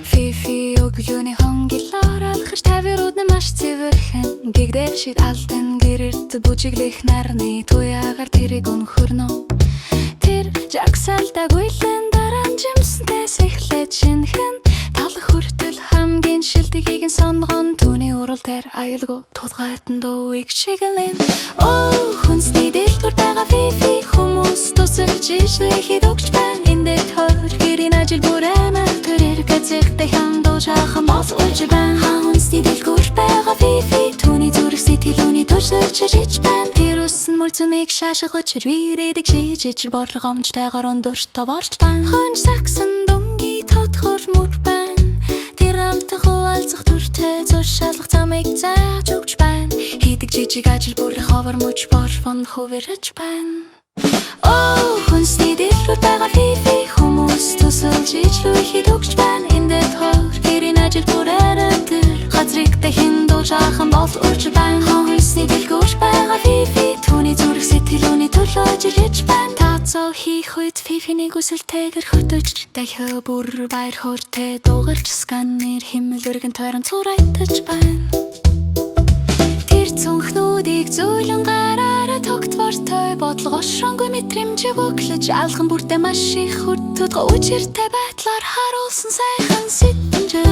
Фифи өглөөний хонгилоор алхаж тавирууд нь маш цэвэрхэн. Гэгдэл шид алтан гэрэрт бүжиглэх нарны туяагаар тэрийг өнхөрнө. Тэр жагсаалтаагүй лэн дараа жимсэнтээс эхлээд шинхэн талах хүртэл хамгийн шилдэгийг нь сонгоно. Түүний урал дээр аюулгүй тулгайтан дууыг чиглэн. Оо, хүнсний дэлгүүр байгаа Фифи хүмүүс тусалж ижлэхэд өгч байна. Энд хөр гэрийн ажил бүр аймаг тэр газртай хандууж хахан болгож байна. Хүнсний дэлгүүр байгаа Фифи түүний зүрх сэтгэл үүний төсөлж шиж байна. Тэр үсэн мөрцөмийг шашгаж ирээдэг шижиж болгоомжтойгоор өндөртөө болж байна. Хөнж сагсан дүнгийн тодгор мөр байна. Тэр амтах хуваалцах төртэй зуршаалах замыг зааж өгч байна. Хийдэг жижиг ажил бүр ховор мөч борфон хувирч байна. Оо, хүнсний дэлгүүр байгаа Фифи хүмүүс тусалж ижлүүлэхэд өгч байна. Энд хор гэрийн ажил бүр арай тэр газрыг дахин дуулж бол урж байна. Хүнсний дэлгүүр байгаа Фифи түүний зүрх сэтгэл үүний төлөө ажиллаж байна. Тооцоо хийх үед Фифиний хүсэлтэйгэр хөтөж дахиад бүр баяр хөөртэй дуугарч сканер химэл өргөн тойрон цурайтаж байна. Тэр цүнхнүүдийг зөөлөн гараараа тогтвортой бодлого шонгүй мэдрэмжийг өглөж алган бүртээ маш их хүртүүд учиртай байдлаар харуулсан сайхан сэтгэмжээ.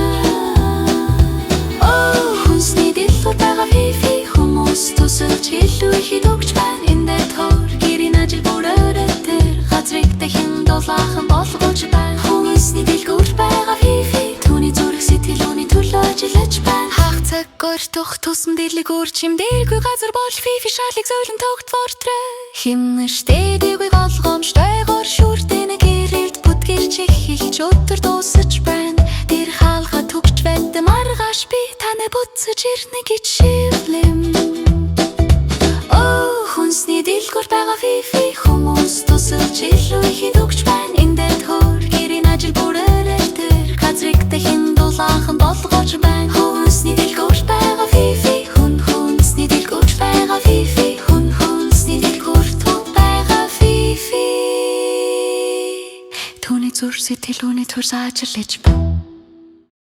Оо, хүнсний дэлгүүр байгаа Фифи хүмүүс тусалж хэлүүхэд өгч байна. Энд төр гэрийн ажил бүр өрөө тэр газрыг дахин дулаахан болгож байна. Хүнсний дэлгүүр байгаа Фифи түүний зүрх сэтгэл үүний төлөө ажиллаж байна. Хаг цаг өртөх тусам дэлгүүр чимдэргүй газар бол Фифи шалыг зөөлөн тогтвортрэ. Химнэштэй дэвгүй болгоомжтойгоор шүртэн гэрэлд бүтгэрч эхэлж өдөр дуусаж байна. Тэр хаалга түгч байд маргааш би таны буцаж ирнэ гэж шивлэм. Оо, хүнсний дэлгүүр байгаа Фифи хүмүүс тусалж илүү өгч байна. Энд хөр гэрийн ажил бүр тэр газрыг дахин дулаахан болгож байна. Хүнсний дэлгүүр байгаа Фифи хүн хүнсний дэлгүүр байгаа Фифи хүн хүнсний дэлгүүр байгаа Фифи түүний зүрх сэтгэл үүний төрс ажиллаж байна.